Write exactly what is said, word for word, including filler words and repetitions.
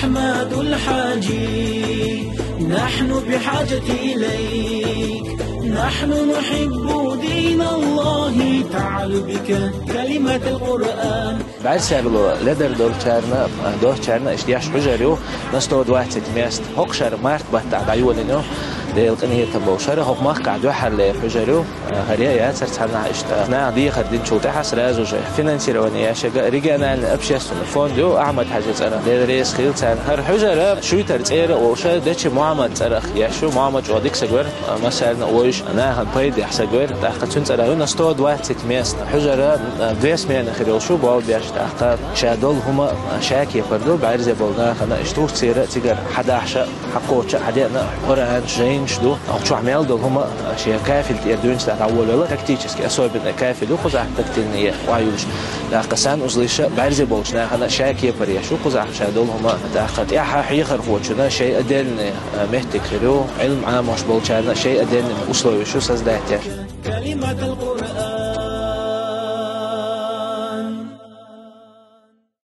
أحمد الحاجي، نحن بحاجة إليك، نحن نحب دين الله، تعال بك كلمة القرآن. БӀарсаьргало ледар долчарна, а, долчарна иштта еш хьужар ю на сто двадцать мест. ХӀокху шарахь март баттахь дӀайолийна ю, Делан къинхетам болуш. ХӀара хӀокху махкахь дуьххьарлера хьужар ю. ХӀара яцара цхьаннахьа иштта. Наха дехар динчул тӀаьхьа сразу же финансирование еш ерг региональный общественный фонд ю, Ахьмад-Хьаьжин цӀарах. Дела реза хуьлда царна. ХӀара хьужар Шуьйтара цӀера а волуш, Дечи Мухьаммад цӀарах еш ю. Мухьаммад чӀогӀа дика стаг вара, массарна а вовзаш, нахана пайда беш стаг вара. ТӀаккха цуьнан цӀарах ю на сто двадцать мест. Хьужар, а, две смены хир йолуш ю, болх беш. ТӀаккха ша долу хӀума, а, ша кепара ду, бӀаьрзе болу нахана иштта Турцера а, цигара хьадахьаш а, хьакхочуш а, хьадеана а Къуръанаш, жайнаш ду. Ахь чохь мел долу хӀума, а, шен кафель тӀера дуьйна цхьа дӀаволавелла, тактически, особенно кафель ю кхузахь, тактильный охьаюьллуш. ТӀаккха санна узлиша бӀаьрзе болчу нахана ша кепара еш ю кхузахь ша долу хӀума. ТӀаккха тӀаьхьа хьехархочунна шайн отдельный, а, меттиг хир ю, Ӏилма Ӏамош болчарна шайн отдельный условия шу создать еш.